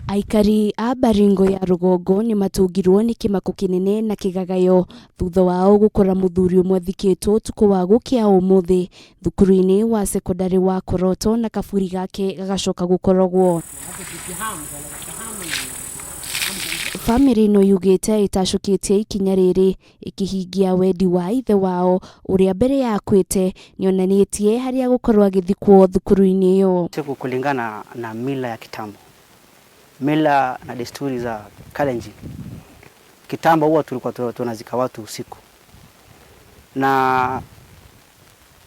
Aikari a Baringo ya rũgongo nĩ matũngirwo nĩ kĩmako kĩnene na kĩgagayo thutha wao gũkora mũthuri ũmwe athikĩtwo ũtukũ wa gũkĩa ũmũthĩ thukuru-inĩ wa cekondarĩ wa Koroto na kaburi gake gagacoka gũkorogwo. Bamĩrĩ ĩno yugĩte ĩtacũkĩtie ikinya rĩrĩ ĩkĩhingia wendi wa ithe wao ũrĩa mbere ya akuĩte nĩonanĩtie harĩa agũkorwo agĩthikwo thukuru-inĩ ĩyo. Siku kulingana na mila ya kitambo, mila na desturi za Kalenjin. Kitambo huwa tulikuwa tunazika watu usiku, na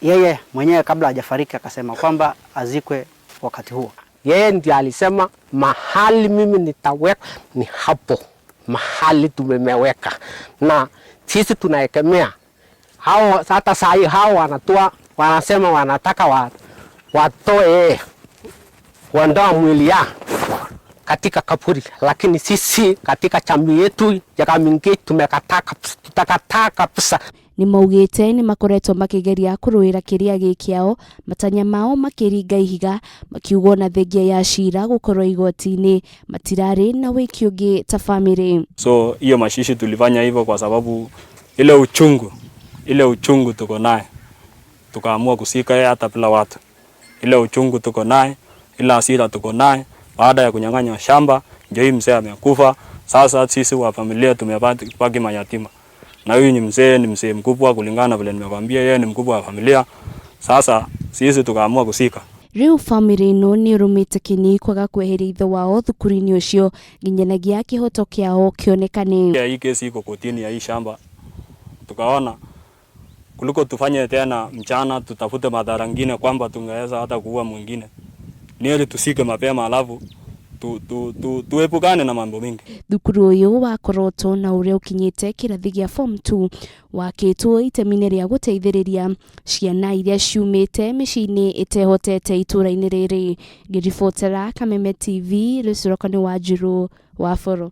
yeye mwenyewe kabla hajafariki akasema kwamba azikwe wakati huo. Yeye ndiye alisema mahali mimi nitaweka ni hapo mahali tumemeweka, na sisi tunaekemea hao. Hata saa hii hao wanatoa, wanasema wanataka watoe kuondoa mwili ya katika kaburi, lakini sisi katika jamii yetu ya Kamingi tumekataa kabisa, tutakataa kabisa. Nĩ maugĩte nĩ makoretwo makĩgeria kũrũĩra kĩrĩa gĩ kĩao, matanya mao makĩringa ihiga, makiuga ona thengia ya cira gũkorwo igoti-inĩ matirarĩ na wĩki ũngĩ ta bamĩrĩ. So hiyo mazishi tulifanya hivyo kwa sababu ile uchungu tuko naye, tukaamua kuzika yeye hata bila watu. Ile uchungu tuko naye, ile hasira tuko naye, baada ya kunyang'anywa shamba, ndio hii mzee amekufa. Sasa sisi wa familia tumebaki mayatima, na huyu ni mzee mkubwa kulingana na vile nimekwambia, yeye ni mkubwa wa familia. Sasa sisi tukaamua kuzika. Rĩu bamĩrĩ ĩno nĩ ĩrũmĩte kĩni kwaga kweheria ithe wao thukuru-inĩ ũcio nginyanagia kĩhoto kĩao kĩonekane. Ya hii kesi iko kotini ya hii shamba, tukaona kuliko tufanye tena mchana tutafute madhara ngine kwamba tungeweza hata kuua mwingine, ni heri tuzike mapema alafu tuepukane na mambo mingi. Thukuru ũyũ wa Koroto na ũrĩa ũkinyĩte kĩrathi gĩa form 2 wakĩtwo itemi-inĩ rĩa gũteithĩrĩria ciana iria ciumĩte mĩciĩ-inĩ ĩtehotete itũra-inĩ rĩrĩ. Ngĩribotera Kameme TV, rũciũ rwakwa nĩ Wanjiru wa Boro.